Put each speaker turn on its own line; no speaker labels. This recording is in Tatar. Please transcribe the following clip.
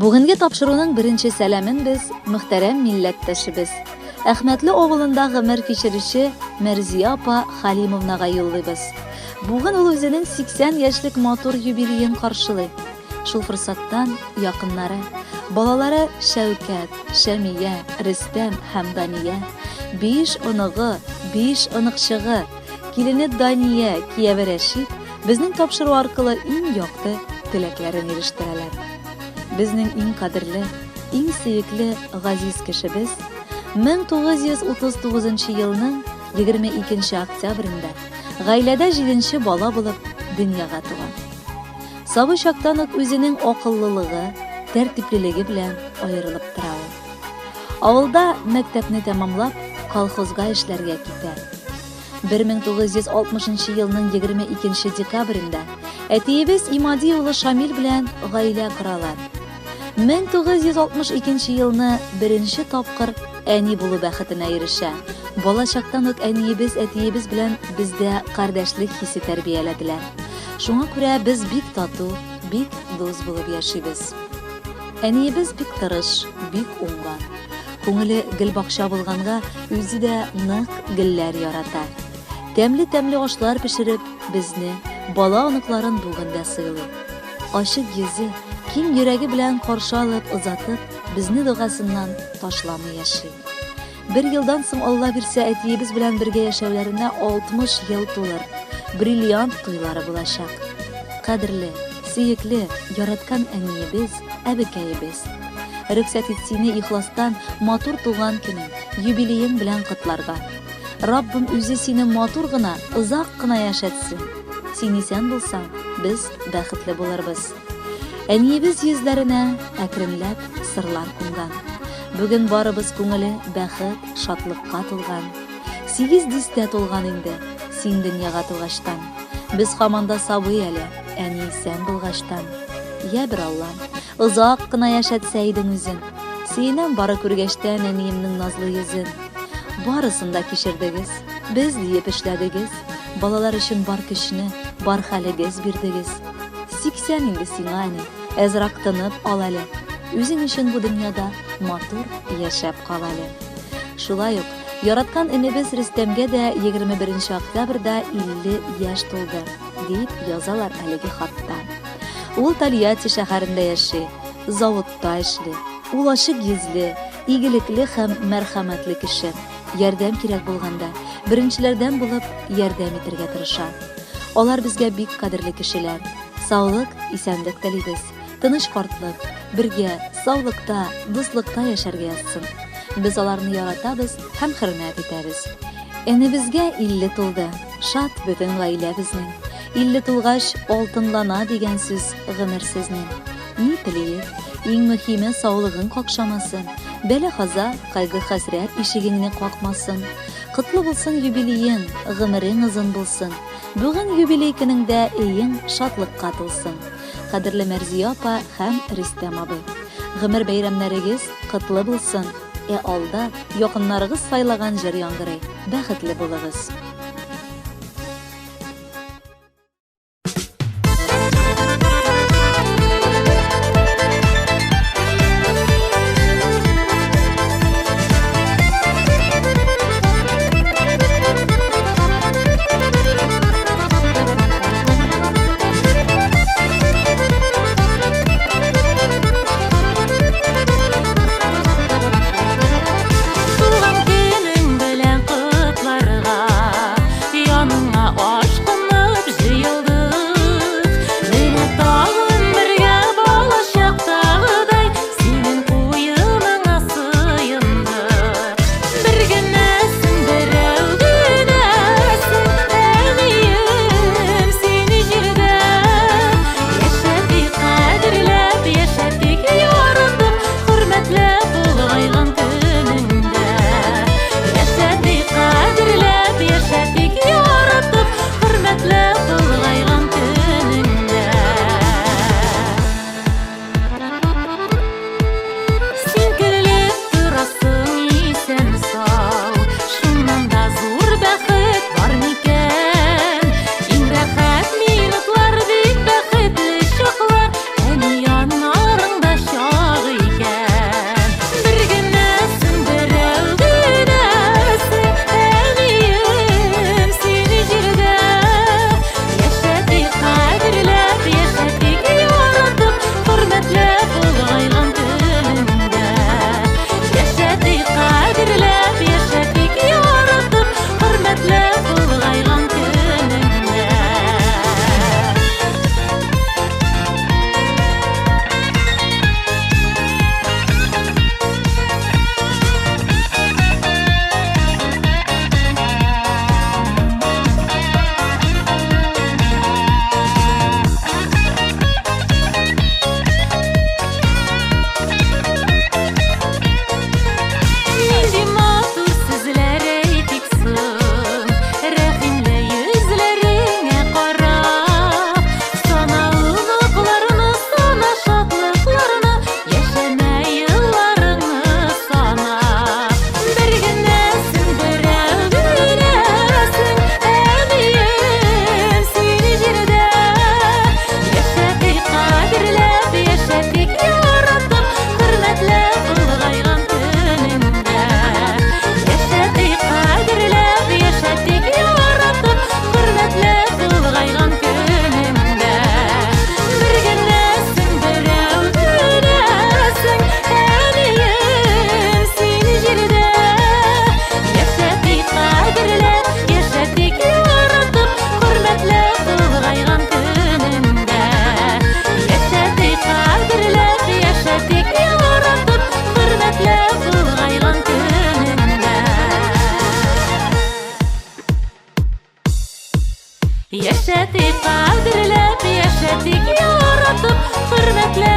Бүгенге тапшыруның беренче сәламен без мөхтәрәм милләттәшебез, Әхмәтле авылында гомер кичерүче Мәрзия апа Халимовнага юллыйбыз. Бүген ул үзенең 80 яшьлек матур юбилеен каршылый. Шул форсаттан якыннары, балалары Шәүкәт, Шәмия, Рөстәм һәм Дания, биш оныгы, биш оныкчыгы, килене Дания, кияве Рәшит безнең тапшыру аркылы иң якты теләкләрен ирештерәләр. Безнең иң кадерле, иң сөекле газиз кешебез 1939 елның 22 октябрендә гаиләдә җиденче бала булып дөньяга туган. Сабый чактан ук үзенең акыллылыгы, тәртиплелеге белән аерылып тора ул. Авылда мәктәпне тәмамлап, колхозга эшләргә китә. 1960 елның 22 декабрендә әтиебез Имади улы Шамил белән гаилә коралар. 1962 елны беренче тапкыр әни булу бәхетенә ирешә. Балачактан ук әниебез әтиебез белән бездә кардәшлек хисе тәрбияләделәр. Шуңа күрә без бик тату, бик дус булып яшибез. Әниебез бик тырыш, бик уңган. Күңеле гел бакча булганга, үзе дә нык гелләр ярата. Тәмле-тәмле ашлар пешереп, безне, бала оныкларын бүген дә сыйлый. Ачык йөзе, киң йөрәге белән каршы алып, озатып, безне догасыннан ташламый яши. Бер елдан соң Алла бирсә, әтиебез белән бергә яшәүләренә 60 ел тулыр. Бриллиант туйлары булачак. Кадерле, сөекле, яраткан әниебез, әбекәебез. Рөхсәт ит сине ихластан матур туган көнең, юбилеең белән котларга. Раббым үзе сине матур гына, озак кына яшәтсен. Син исән булсаң, без бәхетле булырбыз. Әниебез йөзләренә әкренләп сырлар кунган. Бүген барыбыз күңеле бәхет, шатлыкка тулган. Сигез дистә тулган инде, син дөньяга тугачтан. Без һаман да сабый әле, әни исән булгачтан. Йә бер Аллам, озак кына яшәтсә идең үзен. Сөенәм бары күргәчтән әниемнең назлы йөзен. Барысын да кичердегез, без диеп эшләдегез. Балалар өчен бар көчне, бар хәлегез бирдегез. 80 инде сиңа, әни, әзрак тынып ал әле. Үзең өчен бу дөньяда матур яшәп кал әле. Шулай ук, яраткан энебез Рөстәмгә дә 21 октябрьдә 50 яшь тулды, дип язалар әлеге хатта. Ул Тольятти шәһәрендә яши, заводта эшли. Ул ачык йөзле, игелекле һәм мәрхәмәтле кеше. Ярдәм кирәк булганда, беренчеләрдән булып ярдәм итәргә тырыша. Алар безгә бик кадерле кешеләр. Саулык, исәнлек телибез. Тыныч картлык, бергә, саулыкта, дуслыкта яшәргә язсын. Без аларны яратабыз һәм хөрмәт итәбез. Энебезгә 50 тулды. Шат бөтен гаилә безнең. 50 тулгач, алтынлана дигән сүз гомер сезнең. Ни телиек? Иң мөһиме саулыгың какшамасын. Бәла-каза, кайгы-хәсрәт ишегеңне какмасын. Котлы булсын юбилеең, гомерең озын булсын. Бүген юбилей көнеңдә өең шатлыкка тулсын. Кадерле Мәрзия апа һәм Рөстәм абый. Гомер бәйрәмнәрегез котлы булсын. Ә алда якыннарыгыз сайлаган җыр яңгырый. Бәхетле булыгыз.
Туган көнең белән котларга.
Хөрмәтле.